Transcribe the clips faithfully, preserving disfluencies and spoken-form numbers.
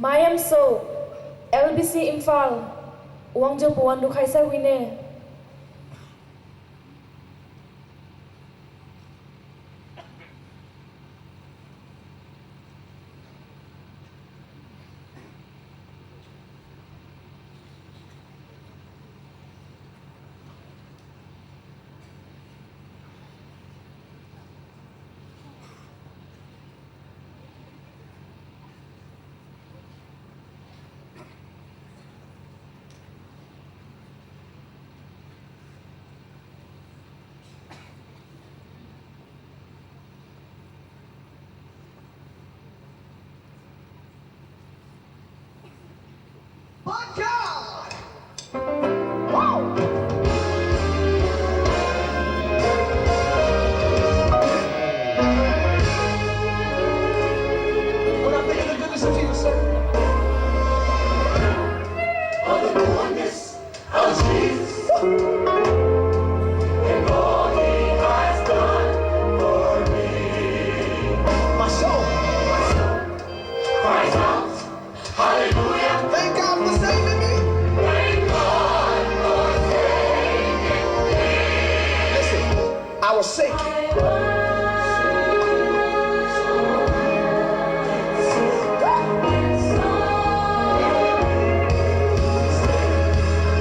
Mayam So, L B C Imphal, Wangjo Pawan Rukhai Sawine. But God! When I think of the goodness of Jesus, sir. Of the goodness of Jesus and all he has done for me. My soul cries out, hallelujah. Thank God for saving me. Thank God for saving me. Listen, I was sinking.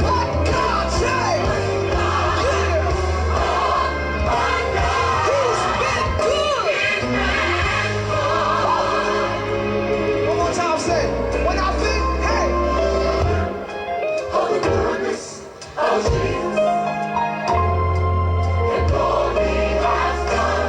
But God saved. Yeah. He's been good. One more time, say, when I think, hey. Of the goodness of Jesus and all he has done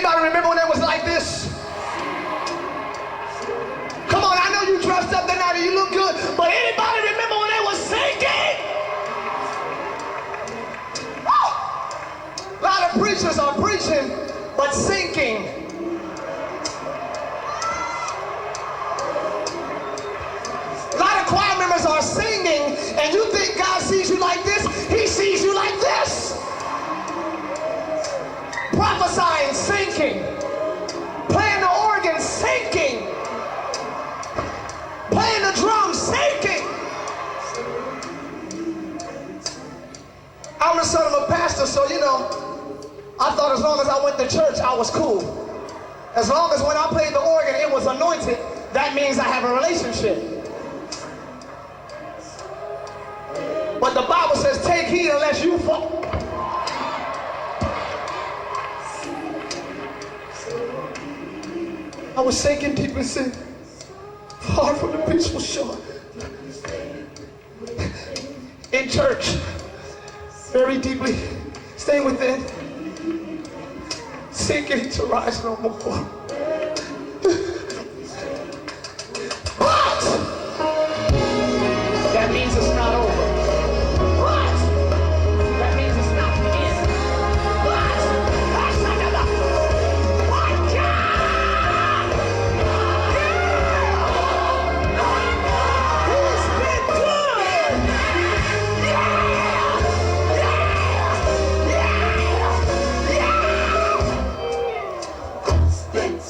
Anybody remember when it was like this? Come on, I know you dressed up tonight and you look good, but anybody remember when they was sinking? A lot of preachers are preaching, but sinking. A lot of choir members are singing, and you think God sees you like this. He sees you like this. Prophesying, sinking. Playing the organ, sinking. Playing the drums, sinking. I'm the son of a pastor, so you know, I thought as long as I went to church, I was cool. As long as when I played the organ, it was anointed, that means I have a relationship. But the Bible says, take heed unless you fall. I was sinking deep in sin, far from the peaceful shore. In church, very deeply, stay within, sinking to rise no more. But that means it's not over. But that means it's not the end. But that's not the but God! Yeah! He's been good! Yeah! Yeah! Yeah! Yeah!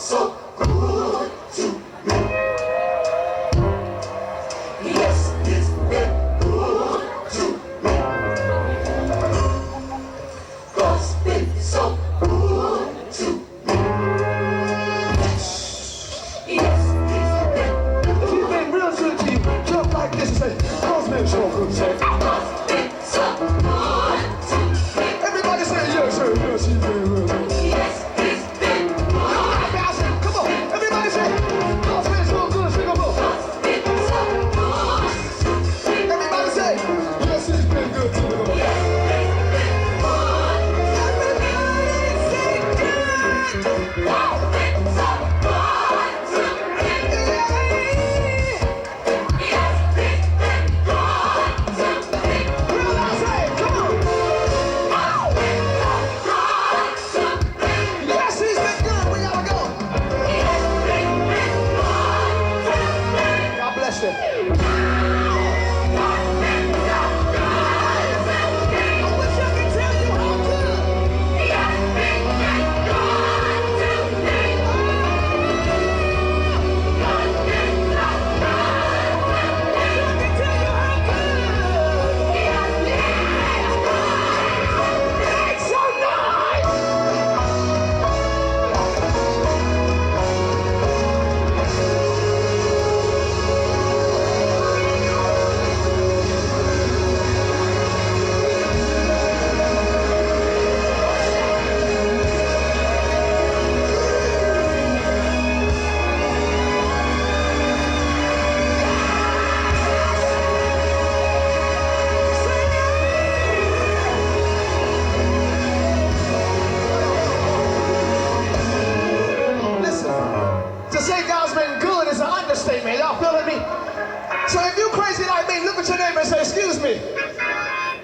Hey, look at your neighbor and say, "Excuse me.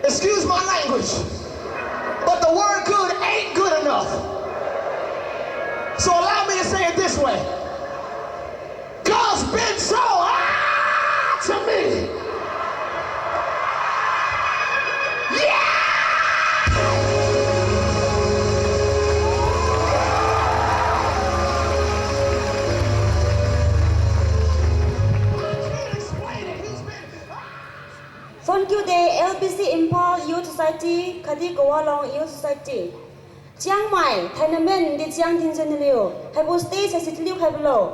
Excuse my language. But the word good ain't good enough." So allow me to say it this way. God's been so high to me. Yeah! I can't explain it. He's been Thank you de L B C Imphal Youth Society, Khadi Kawalong Youth Society. Chiang Mai, Thai namen di chiang din jen liu. Haibu stage sa sit liu khai below.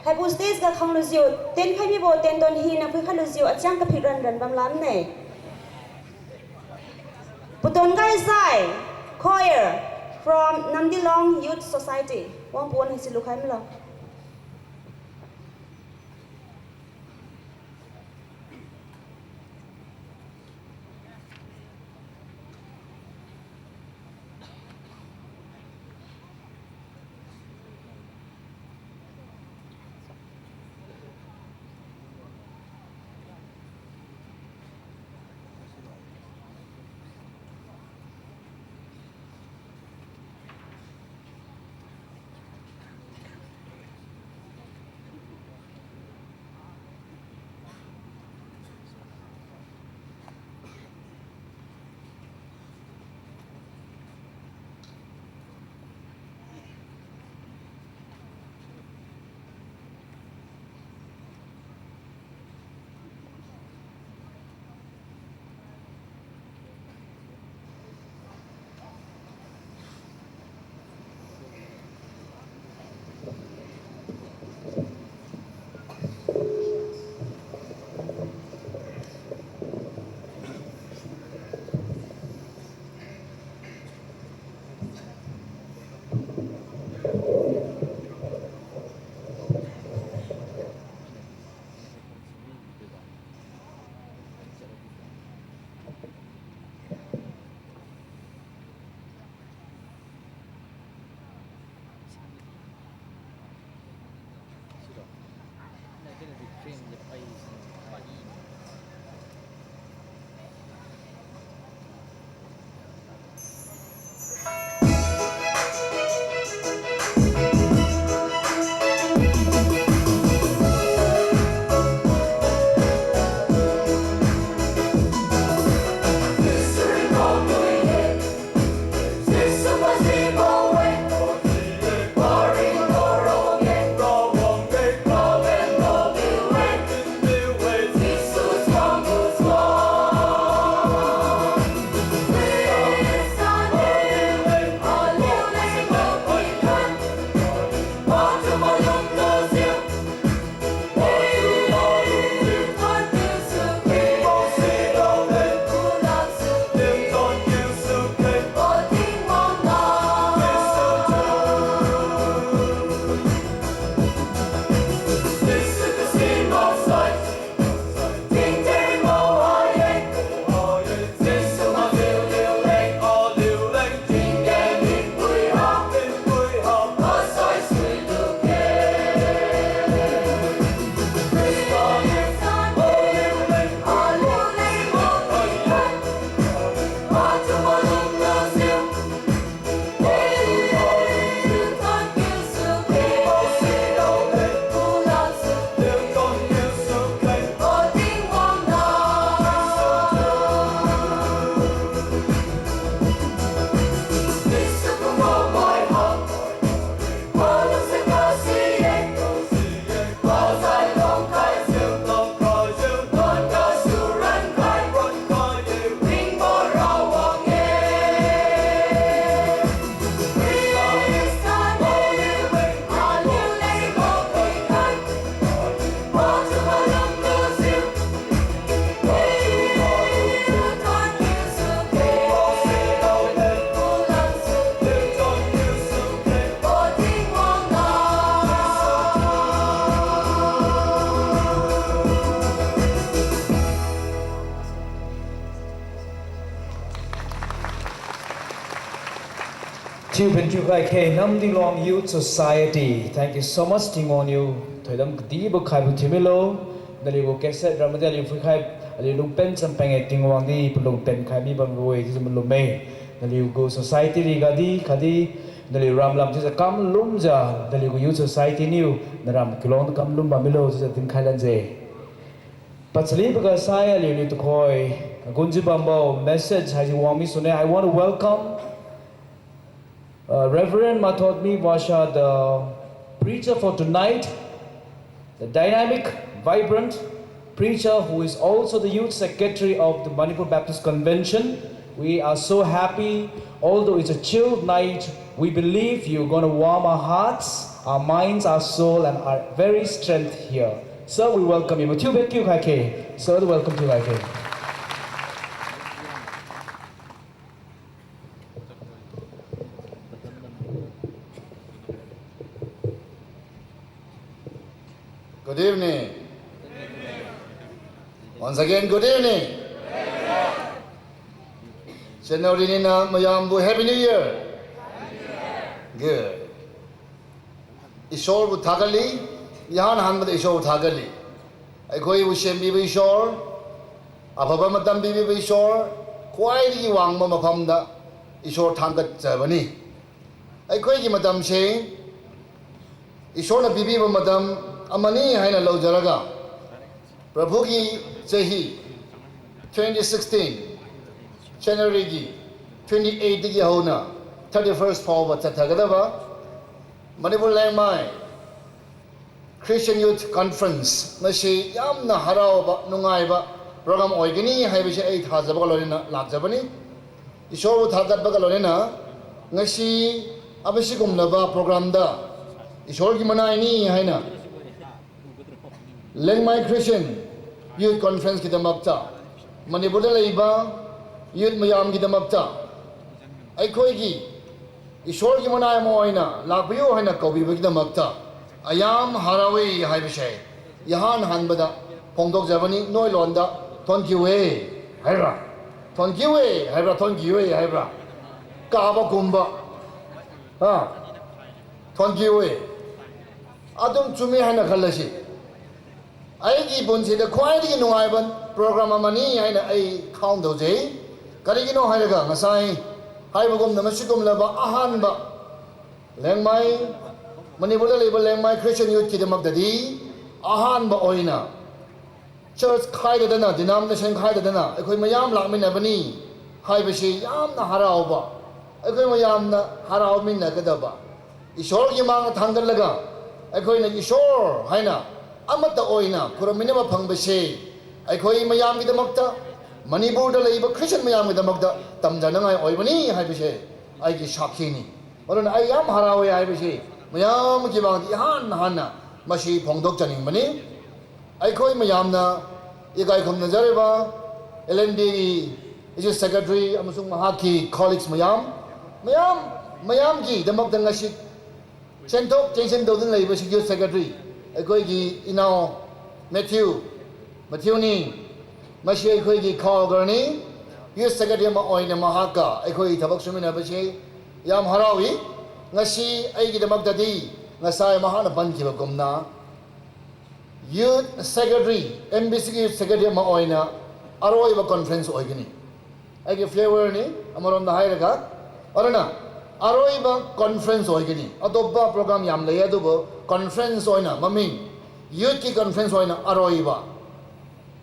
Haibu stage ga khang lu ziu, ten khai mi bo ten don hi na pui khai lu ziu, a chiang ka phik ran ran bam lam ne. Puton Gai Sai, choir from Namdilong Youth Society. Wang puon hai si lu khai mi lo. Thank you, Kai K. Namdilong Youth Society. Thank you so much, Tingwang Yu. Thoidam kadiba khaibu thimilo. Naliu cassette ramadi aliu phuikhai, aliu lungpen champenge Tingwang di palungpen khai mi bang rui, di malume. Naliu gu society ri gadi, kadi, naliu ram lam di kam lumja, naliu gu youth society niu, naram kilong kam lumba milo, di din khai lanje. Pachali baga sai aliu ni tukhoi, gunji bambo, message, haji wang mi sune, I want to welcome Uh, Reverend Mathotmi Vasha, the preacher for tonight, the dynamic, vibrant preacher who is also the youth secretary of the Manipur Baptist Convention. We are so happy, although it's a chilled night, we believe you're going to warm our hearts, our minds, our soul, and our very strength here. Sir, we welcome you. Matthew Betkiu Khaike. Sir, welcome to Khaike. Good evening. Once again, good evening. January nina mayambu Happy New Year. Good. ꯏꯁꯣꯔꯕꯨ ꯊꯥꯒꯠꯂꯤ꯫ ꯏꯍꯥꯟ ꯍꯥꯟꯕꯗ ꯏꯁꯣꯔꯕꯨ ꯊꯥꯒꯠꯂꯤ꯫ ꯑꯩꯈꯣꯏꯕꯨ ꯁꯦꯝꯕꯤꯕ ꯏꯁꯣꯔ, ꯑꯐꯕ ꯃꯇꯝ ꯄꯤꯕꯤꯕ ꯏꯁꯣꯔ, ꯈ꯭ꯋꯥꯏꯗꯒꯤ ꯋꯥꯡꯕ ꯃꯐꯝꯗ ꯏꯁꯣꯔ ꯊꯥꯡꯒꯠꯆꯕꯅꯤ꯫ ꯑꯩꯈꯣꯏꯒꯤ ꯃꯇꯝꯁꯦ ꯏꯁꯣꯔꯅ ꯄꯤꯕꯤꯕ ꯃꯇꯝ ꯑꯃꯅꯤ ꯍꯥꯏꯅ ꯂꯧꯖꯔꯒ, ꯄ꯭ꯔꯚꯨꯒꯤ ꯆꯍꯤ twenty sixteen Januaryꯒꯤ twenty eight ꯗꯒꯤ ꯍꯧꯅ thirty first ꯐꯥꯎꯕ ꯆꯠꯊꯒꯗꯕ ꯃꯅꯤꯄꯨꯔ ꯂꯦꯡꯃꯥꯏ Christian Youth Conference ꯃꯁꯤ ꯌꯥꯝꯅ ꯍꯔꯥꯎꯕ, ꯅꯨꯡꯉꯥꯏꯕ program ꯑꯣꯏꯒꯅꯤ ꯍꯥꯏꯕꯁꯤ ꯑꯩ ꯊꯥꯖꯕꯒ ꯂꯣꯏꯅꯅ ꯂꯥꯛꯆꯕꯅꯤ꯫ ꯏꯁꯣꯔꯕꯨ ꯊꯥꯒꯠꯄꯒ ꯂꯣꯏꯅꯅ ꯉꯁꯤ ꯑꯁꯤꯒꯨꯝꯂꯕ programꯗ ꯏꯁꯣꯔꯒꯤ ꯃꯅꯥꯏꯅꯤ ꯍꯥꯏꯅ ꯂꯦꯡꯃꯥꯏ Christian Youth Conferenceꯀꯤꯗꯃꯛꯇ, ꯃꯅꯤꯄꯨꯔꯗ ꯂꯩꯕ youth ꯃꯌꯥꯝꯒꯤꯗꯃꯛꯇ ꯑꯩꯈꯣꯏꯒꯤ ꯏꯁꯣꯔꯒꯤ ꯃꯅꯥꯏ ꯑꯃ ꯑꯣꯏꯅ ꯂꯥꯛꯄꯤꯌꯨ ꯍꯥꯏꯅ ꯀꯧꯕꯤꯕꯒꯤꯗꯃꯛꯇ ꯑꯩ ꯌꯥꯝ ꯍꯔꯥꯎꯏ ꯍꯥꯏꯕꯁꯦ ꯏꯍꯥꯟ ꯍꯥꯟꯕꯗ ꯐꯣꯡꯗꯣꯛꯆꯕꯅꯤ꯫ ꯅꯣꯏ ꯂꯣꯟꯗ "ꯊꯣꯟꯈꯤꯌꯨꯋꯦ" ꯍꯥꯏꯕ꯭ꯔꯥ, "ꯊꯣꯟꯈꯤꯌꯨꯋꯦ" ꯍꯥꯏꯕ꯭ꯔꯥ, "ꯊꯣꯟꯈꯤꯌꯨꯋꯦ" ꯍꯥꯏꯕ꯭ꯔꯥ, ꯀꯥꯕ ꯀꯨꯝꯕ꯫ ꯑꯥ, ꯊꯣꯟꯈꯤꯌꯦ꯫ ꯑꯗꯨꯝ ꯆꯨꯝꯃꯤ ꯍꯥꯏꯅ ꯈꯜꯂꯁꯤ꯫ ꯑꯩꯒꯤ ꯄꯨꯟꯁꯤꯗ ꯈ꯭ꯋꯥꯏꯗꯒꯤ ꯅꯨꯡꯉꯥꯏꯕ ꯄ꯭ꯔꯣꯒ꯭ꯔꯥꯝ ꯑꯃꯅꯤ ꯍꯥꯏꯅ ꯑꯩ ꯈꯥꯎꯟ ꯇꯧꯖꯩ꯫ ꯀꯔꯤꯒꯤꯅꯣ ꯍꯥꯏꯔꯒ, ꯉꯁꯥꯏ ꯍꯥꯏꯕꯒꯨꯝꯅ, ꯃꯁꯤꯒꯨꯝꯂꯕ ꯑꯍꯥꯟꯕ ꯂꯦꯡꯃꯥꯏ, ꯃꯅꯤꯄꯨꯔꯗ ꯂꯩꯕ ꯂꯦꯡꯃꯥꯏ ꯈ꯭ꯔꯤꯁꯇꯤꯌꯟ ꯌꯨꯠꯀꯤꯗꯃꯛꯇꯗꯤ ꯑꯍꯥꯟꯕ ꯑꯣꯏꯅ ꯆꯔꯆ ꯈꯥꯏꯗꯗꯅ, ꯗꯤꯅꯣꯃꯤꯅꯦꯁꯟ ꯈꯥꯏꯗꯗꯅ ꯑꯩꯈꯣꯏ ꯃꯌꯥꯝ ꯂꯥꯛꯃꯤꯟꯅꯕꯅꯤ ꯍꯥꯏꯕꯁꯤ ꯌꯥꯝꯅ ꯍꯔꯥꯎꯕ, ꯑꯩꯈꯣꯏ ꯃꯌꯥꯝꯅ ꯍꯔꯥꯎꯃꯤꯟꯅꯒꯗꯕ, ꯏꯁꯣꯔꯒꯤ ꯃꯥꯡꯗ ꯊꯥꯡꯒꯠꯂꯒ ꯑꯩꯈꯣꯏꯅ ꯏꯁꯣꯔ ꯍꯥꯏꯅ ꯑꯃꯠꯇ ꯑꯣꯏꯅ ꯈꯨꯔꯨꯝꯃꯤꯟꯅꯕ ꯐꯪꯕꯁꯦ ꯑꯩꯈꯣꯏ ꯃꯌꯥꯝꯒꯤꯗꯃꯛꯇ, ꯃꯅꯤꯄꯨꯔꯗ ꯂꯩꯕ ꯈ꯭ꯔꯤꯁꯇꯤꯌꯟ ꯃꯌꯥꯝꯒꯤꯗꯃꯛꯇ ꯇꯝꯖꯅꯉꯥꯏ ꯑꯣꯏꯕꯅꯤ ꯍꯥꯏꯕꯁꯦ ꯑꯩꯒꯤ ꯁꯥꯈꯤꯅꯤ꯫ ꯑꯗꯨꯅ ꯑꯩ ꯌꯥꯝ ꯍꯔꯥꯎꯋꯦ ꯍꯥꯏꯕꯁꯤ ꯃꯌꯥꯝꯒꯤ ꯃꯥꯡꯗ ꯏꯍꯥꯟ ꯍꯥꯟꯅ ꯃꯁꯤ ꯐꯣꯡꯗꯣꯛꯆꯅꯤꯡꯕꯅꯤ꯫ ꯑꯩꯈꯣꯏ ꯃꯌꯥꯝꯅ ꯏꯀꯥꯏ ꯈꯨꯝꯅꯖꯔꯤꯕ ꯑꯦꯜ ꯑꯦꯟ ꯕꯤꯒꯤ ꯑꯦꯛꯖꯤꯀ꯭ꯌꯨꯇꯤꯚ ꯁꯦꯀ꯭ꯔꯦꯇꯔꯤ ꯑꯃꯁꯨꯡ ꯃꯍꯥꯛꯀꯤ ꯀꯣꯂꯤꯒꯁ ꯃꯌꯥꯝ, ꯃꯌꯥꯝ, ꯃꯌꯥꯝꯒꯤꯗꯃꯛꯇ ꯉꯁꯤ ꯆꯦꯟꯊꯣꯛ ꯆꯦꯟꯁꯤꯟ ꯇꯧꯗꯨꯅ ꯂꯩꯕ ꯑꯦꯛꯖꯤꯀ꯭ꯌꯨꯇꯤꯚ ꯁꯦꯀ꯭ꯔꯦꯇꯔꯤ, ꯑꯩꯈꯣꯏꯒꯤ ꯏꯅꯥꯎ ꯃꯦꯊ꯭ꯌꯨ, ꯃꯦꯊ꯭ꯌꯨꯅꯤ꯫ ꯃꯁꯤ ꯑꯩꯈꯣꯏꯒꯤ ꯀꯣꯑꯣꯔꯗꯤꯅꯦꯇꯔꯅꯤ꯫ ꯑꯦꯛꯖꯤꯀ꯭ꯌꯨꯇꯤꯚ ꯁꯦꯀ꯭ꯔꯦꯇꯔꯤ ꯑꯃ ꯑꯣꯏꯅ ꯃꯍꯥꯛꯀ ꯑꯩꯈꯣꯏ ꯊꯕꯛ ꯁꯨꯃꯤꯟꯅꯕꯁꯤ ꯌꯥꯝ ꯍꯔꯥꯎꯏ꯫ ꯉꯁꯤ ꯑꯩꯒꯤꯗꯃꯛꯇꯗꯤ, ꯉꯁꯥꯏ ꯃꯍꯥꯛꯅ ꯄꯟꯈꯤꯕꯒꯨꯝꯅ, ꯌꯨꯠ ꯁꯦꯀ꯭ꯔꯦꯇꯔꯤ, ꯑꯦꯝ ꯕꯤ ꯁꯤꯒꯤ ꯌꯨꯠ ꯁꯦꯀ꯭ꯔꯦꯇꯔꯤ ꯑꯃ ꯑꯣꯏꯅ ꯑꯔꯣꯏꯕ ꯀꯣꯟꯐ꯭ꯔꯦꯟꯁ ꯑꯣꯏꯒꯅꯤ꯫ ꯑꯩꯒꯤ ꯐꯦꯌꯔꯋꯦꯜꯅꯤ, ꯑꯃꯔꯣꯝꯗ ꯍꯥꯏꯔꯒ꯫ ꯑꯗꯨꯅ ꯑꯔꯣꯏꯕ ꯀꯣꯟꯐ꯭ꯔꯦꯟꯁ ꯑꯣꯏꯒꯅꯤ꯫ ꯑꯇꯣꯞꯄ ꯄ꯭ꯔꯣꯒ꯭ꯔꯥꯝ ꯌꯥꯝ ꯂꯩ, ꯑꯗꯨꯕꯨ ꯀꯣꯟꯐ꯭ꯔꯦꯟꯁ ꯑꯣꯏꯅ, ꯃꯃꯤꯡ ꯌꯨꯠꯀꯤ ꯀꯣꯟꯐ꯭ꯔꯦꯟꯁ ꯑꯣꯏꯅ ꯑꯔꯣꯏꯕ,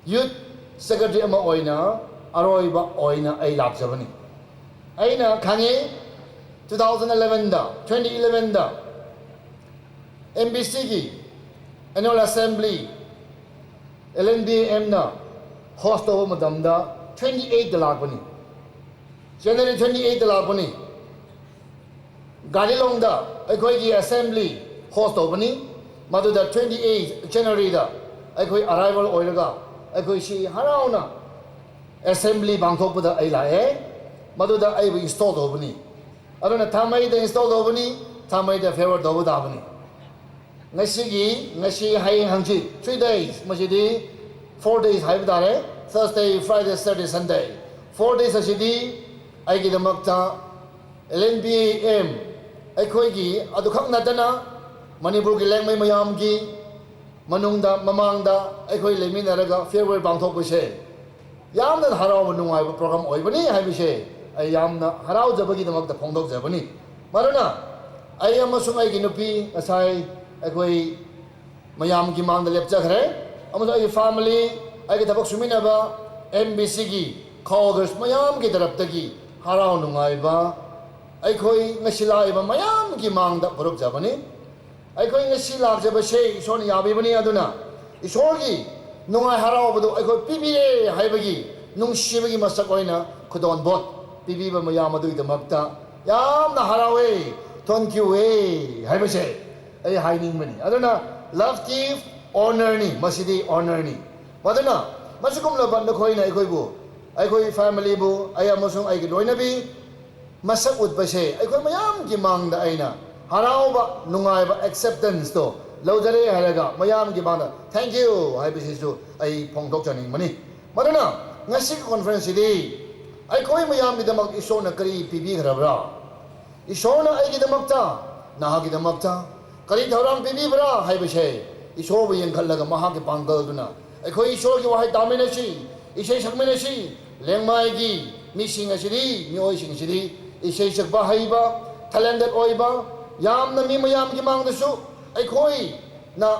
ꯌꯨꯠ ꯁꯦꯀ꯭ꯔꯦꯇꯔꯤ ꯑꯃ ꯑꯣꯏꯅ ꯑꯔꯣꯏꯕ ꯑꯣꯏꯅ ꯑꯩ ꯂꯥꯛꯆꯕꯅꯤ꯫ ꯑꯩꯅ ꯈꯪꯉꯤ, ꯇꯨ ꯊꯥꯎꯖꯟ ꯑꯦꯂꯦꯚꯦꯟꯗ, ꯇ꯭ꯋꯦꯟꯇꯤ ꯏꯂꯦꯚꯦꯟꯗ ꯑꯦꯝ ꯕꯤ ꯁꯤꯒꯤ annual assembly L N B ꯑꯦꯝꯅ ꯍꯣꯁ ꯇꯧꯕ ꯃꯇꯝꯗ, ꯇ꯭ꯋꯦꯟꯇꯤ ꯑꯩꯠꯇ ꯂꯥꯛꯄꯅꯤ, ꯖꯅꯋꯥꯔꯤ ꯇ꯭ꯋꯦꯟꯇꯤ ꯑꯩꯠꯇ ꯂꯥꯛꯄꯅꯤ꯫ ꯒꯥꯔꯤꯂꯣꯡꯗ ꯑꯩꯈꯣꯏꯒꯤ ꯑꯦꯁꯦꯝꯕ꯭ꯂꯤ ꯍꯣꯁ ꯇꯧꯕꯅꯤ꯫ ꯃꯗꯨꯗ ꯇ꯭ꯋꯦꯟꯇꯤ ꯑꯩꯠ ꯖꯅꯋꯥꯔꯤꯗ ꯑꯩꯈꯣꯏ ꯑꯔꯥꯏꯚꯦꯜ ꯑꯣꯏꯔꯒ, ꯑꯩꯈꯣꯏ ꯁꯤ ꯍꯔꯥꯎꯅ ꯑꯦꯁꯦꯝꯕ꯭ꯂꯤ ꯄꯥꯡꯊꯣꯛꯄꯗ ꯑꯩ ꯂꯥꯛꯑꯦ꯫ ꯃꯗꯨꯗ ꯑꯩꯕꯨ ꯏꯟꯁꯇꯣꯜ ꯇꯧꯕꯅꯤ꯫ ꯑꯗꯨꯅ ꯊꯥꯃꯩꯗ ꯏꯟꯁꯇꯣꯜ ꯇꯧꯕꯅꯤ, ꯊꯥꯃꯩꯗ ꯐꯦꯌꯔꯋꯦꯜ ꯇꯧꯕ ꯇꯥꯕꯅꯤ꯫ ꯉꯁꯤꯒꯤ, ꯉꯁꯤ, ꯍꯌꯦꯡ, ꯍꯪꯆꯤꯠ, ꯊ꯭ꯔꯤ ꯗꯦꯖ, ꯃꯁꯤꯗꯤ ꯐꯣꯔ ꯗꯦꯖ ꯍꯥꯏꯕ ꯇꯥꯔꯦ꯫ ꯊꯔꯁꯗꯦ, ꯐ꯭ꯔꯥꯏꯗꯦ, ꯁꯦꯇꯔꯗꯦ, ꯁꯟꯗꯦ꯫ ꯐꯣꯔ ꯗꯦꯖ ꯑꯁꯤꯗꯤ ꯑꯩꯒꯤꯗꯃꯛꯇ ꯑꯦꯜ ꯑꯦꯟ ꯕꯤ ꯑꯦꯝ ꯑꯩꯈꯣꯏꯒꯤ ꯑꯗꯨꯈꯛ ꯅꯠꯇꯅ ꯃꯅꯤꯄꯨꯔꯒꯤ ꯂꯦꯡꯃꯩ ꯃꯌꯥꯝꯒꯤ ꯃꯅꯨꯡꯗ, ꯃꯃꯥꯡꯗ ꯑꯩꯈꯣꯏ ꯂꯩꯃꯤꯟꯅꯔꯒ farewell ꯄꯥꯡꯊꯣꯛꯄꯁꯦ ꯌꯥꯝꯅ ꯍꯔꯥꯎꯕ, ꯅꯨꯡꯉꯥꯏꯕ program ꯑꯣꯏꯕꯅꯤ ꯍꯥꯏꯕꯁꯦ ꯑꯩ ꯌꯥꯝꯅ ꯍꯔꯥꯎꯖꯕꯒꯤꯗꯃꯛꯇ ꯐꯣꯡꯗꯣꯛꯆꯕꯅꯤ꯫ ꯃꯗꯨꯅ ꯑꯩ ꯑꯃꯁꯨꯡ ꯑꯩꯒꯤ ꯅꯨꯄꯤ ꯉꯁꯥꯏ ꯑꯩꯈꯣꯏ ꯃꯌꯥꯝꯒꯤ ꯃꯥꯡꯗ ꯂꯦꯞꯆꯈ꯭ꯔꯦ, ꯑꯃꯁꯨꯡ ꯑꯩꯒꯤ family, ꯑꯩꯒꯤ ꯊꯕꯛ ꯁꯨꯃꯤꯟꯅꯕ, MBCꯒꯤ co-workers ꯃꯌꯥꯝꯒꯤ ꯇꯔꯞꯇꯒꯤ ꯍꯔꯥꯎ ꯅꯨꯡꯉꯥꯏꯕ ꯑꯩꯈꯣꯏ ꯉꯁꯤ ꯂꯥꯛꯏꯕ ꯃꯌꯥꯝꯒꯤ ꯃꯥꯡꯗ ꯐꯣꯡꯗꯣꯛꯆꯕꯅꯤ꯫ ꯑꯩꯈꯣꯏ ꯉꯁꯤ ꯂꯥꯛꯆꯕꯁꯦ ꯏꯁꯣꯔꯅ ꯌꯥꯕꯤꯕꯅꯤ꯫ ꯑꯗꯨꯅ ꯏꯁꯣꯔꯒꯤ ꯅꯨꯡꯉꯥꯏ ꯍꯔꯥꯎꯕꯗꯨ ꯑꯩꯈꯣꯏ ꯄꯤꯕꯤꯔꯦ ꯍꯥꯏꯕꯒꯤ ꯅꯨꯡꯁꯤꯕꯒꯤ ꯃꯁꯛ ꯑꯣꯏꯅ ꯈꯨꯗꯣꯜꯄꯣꯠ ꯄꯤꯕꯤꯕ ꯃꯌꯥꯝ ꯑꯗꯨꯒꯤꯗꯃꯛꯇ ꯌꯥꯝꯅ ꯍꯔꯥꯎꯋꯦ, thank you ꯍꯥꯏꯕꯁꯦ ꯑꯩ ꯍꯥꯏꯅꯤꯡꯕꯅꯤ꯫ ꯑꯗꯨꯅ love gift, honourꯅꯤ, ꯃꯁꯤꯗꯤ honourꯅꯤ꯫ ꯃꯗꯨꯅ ꯃꯁꯤꯒꯨꯝꯂꯕ ꯅꯈꯣꯏꯅ ꯑꯩꯈꯣꯏꯕꯨ, ꯑꯩꯈꯣꯏ familyꯕꯨ, ꯑꯩ ꯑꯃꯁꯨꯡ ꯑꯩꯒꯤ ꯂꯣꯏꯅꯕꯤ ꯃꯁꯛ ꯎꯠꯄꯁꯦ ꯑꯩꯈꯣꯏ ꯃꯌꯥꯝꯒꯤ ꯃꯥꯡꯗ ꯑꯩꯅ ꯍꯔꯥꯎꯕ, ꯅꯨꯡꯉꯥꯏꯕ acceptanceꯇꯣ ꯂꯧꯖꯔꯦ ꯍꯥꯏꯔꯒ ꯃꯌꯥꯝꯒꯤ ꯃꯥꯡꯗ thank you ꯍꯥꯏꯕꯁꯤꯁꯨ ꯑꯩ ꯐꯣꯡꯗꯣꯛꯆꯅꯤꯡꯕꯅꯤ꯫ ꯃꯗꯨꯅ ꯉꯁꯤꯒꯤ conferenceꯁꯤꯗꯤ ꯑꯩꯈꯣꯏ ꯃꯌꯥꯝꯒꯤꯗꯃꯛ ꯏꯁꯣꯔꯅ ꯀꯔꯤ ꯄꯤꯕꯤꯈ꯭ꯔꯕ꯭ꯔꯥ? ꯏꯁꯣꯔꯅ ꯑꯩꯒꯤꯗꯃꯛꯇ, ꯅꯍꯥꯛꯀꯤꯗꯃꯛꯇ ꯀꯔꯤ ꯊꯧꯔꯥꯡ ꯄꯤꯕꯤꯕ꯭ꯔꯥ ꯍꯥꯏꯕꯁꯦ ꯏꯁꯣꯔꯕꯨ ꯌꯦꯡꯈꯠꯂꯒ ꯃꯍꯥꯛꯀꯤ ꯄꯥꯡꯒꯜꯗꯨꯅ ꯑꯩꯈꯣꯏ ꯏꯁꯣꯔꯒꯤ ꯋꯥꯍꯩ ꯇꯥꯃꯤꯟꯅꯁꯤ, ꯏꯁꯩ ꯁꯛꯃꯤꯟꯅꯁꯤ꯫ ꯂꯦꯡꯃꯥꯏꯒꯤ ꯃꯤꯁꯤꯡ ꯑꯁꯤꯗꯤ, ꯃꯤꯑꯣꯏꯁꯤꯡ ꯑꯁꯤꯗꯤ ꯏꯁꯩ ꯁꯛꯄ ꯍꯩꯕ, talented ꯑꯣꯏꯕ, ꯌꯥꯝꯅ ꯃꯤ ꯃꯌꯥꯝꯒꯤ ꯃꯥꯡꯗꯁꯨ ꯑꯩꯈꯣꯏꯅ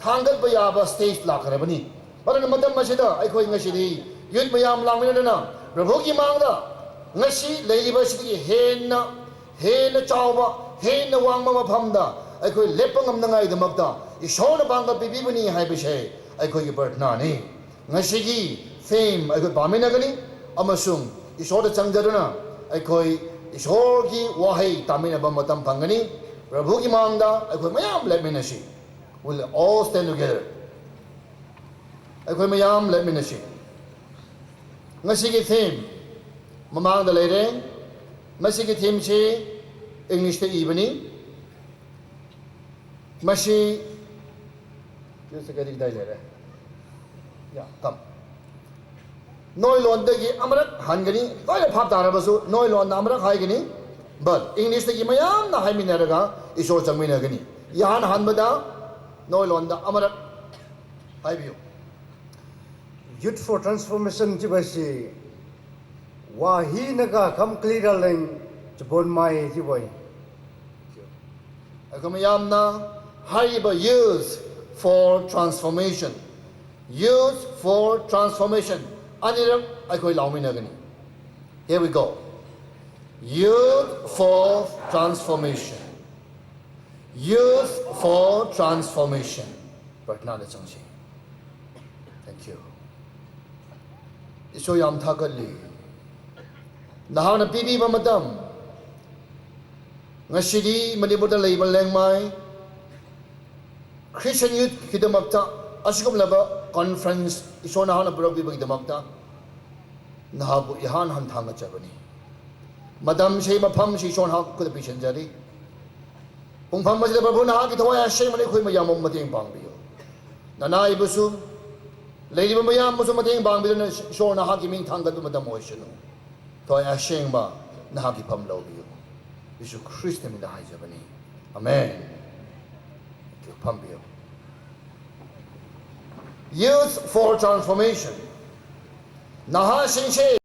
ꯊꯥꯡꯒꯠꯄ ꯌꯥꯕ stage ꯂꯥꯛꯈ꯭ꯔꯕꯅꯤ꯫ ꯃꯔꯝ ꯃꯇꯝ ꯑꯁꯤꯗ ꯑꯩꯈꯣꯏ ꯉꯁꯤꯗꯤ youth ꯃꯌꯥꯝ ꯂꯥꯛꯃꯤꯟꯅꯗꯨꯅ ꯄ꯭ꯔꯚꯨꯒꯤ ꯃꯥꯡꯗ ꯉꯁꯤ ꯂꯩꯔꯤꯕ ꯑꯁꯤꯗꯒꯤ ꯍꯦꯟꯅ, ꯍꯦꯟꯅ ꯆꯥꯎꯕ, ꯍꯦꯟꯅ ꯋꯥꯡꯕ ꯃꯐꯝꯗ ꯑꯩꯈꯣꯏ ꯂꯦꯞꯄ ꯉꯝꯅꯉꯥꯏꯗꯃꯛꯇ ꯏꯁꯣꯔꯅ ꯄꯥꯡꯒꯜ ꯄꯤꯕꯤꯕꯅꯤ ꯍꯥꯏꯕꯁꯦ ꯑꯩꯈꯣꯏꯒꯤ ꯄ꯭ꯔꯊꯅꯥꯅꯤ꯫ ꯉꯁꯤꯒꯤ theme ꯑꯩꯈꯣꯏ ꯄꯥꯃꯤꯟꯅꯒꯅꯤ ꯑꯃꯁꯨꯡ ꯏꯁꯣꯔꯗ ꯆꯪꯖꯗꯨꯅ ꯑꯩꯈꯣꯏ ꯏꯁꯣꯔꯒꯤ ꯋꯥꯍꯩ ꯇꯥꯃꯤꯟꯅꯕ ꯃꯇꯝ ꯐꯪꯒꯅꯤ꯫ ꯄ꯭ꯔꯚꯨꯒꯤ ꯃꯥꯡꯗ ꯑꯩꯈꯣꯏ ꯃꯌꯥꯝ ꯂꯦꯞꯃꯤꯟꯅꯁꯤ꯫ We'll all stand together. ꯑꯩꯈꯣꯏ ꯃꯌꯥꯝ ꯂꯦꯞꯃꯤꯟꯅꯁꯤ꯫ ꯉꯁꯤꯒꯤ theme ꯃꯃꯥꯡꯗ ꯂꯩꯔꯦ꯫ ꯃꯁꯤꯒꯤ themeꯁꯤ Englishꯇ ꯏꯕꯅꯤ꯫ ꯃꯁꯤ ꯀꯔꯤ ꯀꯗꯥꯏ ꯂꯩꯔꯦ? ꯌꯥ, ꯀꯝ꯫ ꯅꯣꯏ ꯂꯣꯟꯗꯒꯤ ꯑꯃꯔꯛ ꯍꯟꯒꯅꯤ, ꯂꯣꯏꯅ ꯚꯥꯞ ꯇꯥꯔꯕꯁꯨ ꯅꯣꯏ ꯂꯣꯟꯗ ꯑꯃꯔꯛ ꯍꯥꯏꯒꯅꯤ꯫ But Englishꯇꯒꯤ ꯃꯌꯥꯝꯅ ꯍꯥꯏꯃꯤꯟꯅꯔꯒ ꯏꯁꯣꯔ ꯆꯪꯃꯤꯟꯅꯒꯅꯤ꯫ ꯏꯍꯥꯟ ꯍꯥꯟꯕꯗ ꯅꯣꯏ ꯂꯣꯟꯗ ꯑꯃꯔꯛ ꯍꯥꯏꯕꯤꯌꯨ꯫ Youth for Transformation ꯍꯥꯏꯕꯁꯤ ꯋꯥꯍꯩꯅꯒ ꯀꯝ clear ꯂꯦꯡ ꯆꯕꯣꯟ ꯃꯥꯏ ꯍꯥꯏꯕ꯫ ꯑꯩꯈꯣꯏ ꯃꯌꯥꯝꯅ ꯍꯥꯏꯔꯤꯕ Youth for Transformation, Youth for Transformation ꯑꯅꯤꯔꯛ ꯑꯩꯈꯣꯏ ꯂꯥꯎꯃꯤꯟꯅꯒꯅꯤ꯫ Here we go. Youth for Transformation. Youth for Transformation. ꯄ꯭ꯔꯊꯅꯥꯗ ꯆꯪꯁꯤ꯫ Thank you. ꯏꯁꯣꯔ ꯌꯥꯝ ꯊꯥꯒꯠꯂꯤ꯫ ꯅꯍꯥꯛꯅ ꯄꯤꯕꯤꯕ ꯃꯇꯝ, ꯉꯁꯤꯗꯤ ꯃꯅꯤꯄꯨꯔꯗ ꯂꯩꯕ ꯂꯦꯡꯃꯥꯏ Christian Youthꯀꯤꯗꯃꯛꯇ ꯑꯁꯤꯒꯨꯝꯂꯕ conference ꯏꯁꯣꯔ ꯅꯍꯥꯛꯅ ꯄꯨꯔꯛꯄꯤꯕꯒꯤꯗꯃꯛꯇ ꯅꯍꯥꯛꯄꯨ ꯏꯍꯥꯟ ꯍꯥꯟ ꯊꯥꯒꯠꯆꯕꯅꯤ꯫ ꯃꯇꯝꯁꯤ, ꯃꯐꯝꯁꯤ ꯏꯁꯣꯔ ꯅꯍꯥꯛ ꯈꯨꯠꯇ ꯄꯤꯁꯤꯟꯖꯔꯤ꯫ ꯄꯨꯡꯐꯝ ꯑꯁꯤꯗ ꯄ꯭ꯔꯚꯨ ꯅꯍꯥꯛꯀꯤ ꯊꯋꯥꯏ ꯑꯁꯦꯡꯕꯅ ꯑꯩꯈꯣꯏ ꯃꯌꯥꯝꯕꯨ ꯃꯇꯦꯡ ꯄꯥꯡꯕꯤꯌꯨ꯫ ꯅꯅꯥꯏꯕꯨꯁꯨ, ꯂꯩꯔꯤꯕ ꯃꯌꯥꯝꯕꯨꯁꯨ ꯃꯇꯦꯡ ꯄꯥꯡꯕꯤꯗꯨꯅ ꯏꯁꯣꯔ ꯅꯍꯥꯛꯀꯤ ꯃꯤꯡ ꯊꯥꯡꯒꯠꯄ ꯃꯇꯝ ꯑꯣꯏꯁꯅꯨ꯫ ꯊꯋꯥꯏ ꯑꯁꯦꯡꯕ ꯅꯍꯥꯛꯀꯤ ꯐꯝ ꯂꯧꯕꯤꯌꯨ꯫ ꯌꯤꯁꯨ ꯈ꯭ꯔꯤꯁꯇ ꯃꯤꯡꯗ ꯍꯥꯏꯖꯕꯅꯤ꯫ ꯑꯃꯦꯟ꯫ ꯐꯝꯕꯤꯌꯨ꯫ Youth for Transformation. ꯅꯍꯥꯁꯤꯡꯁꯦ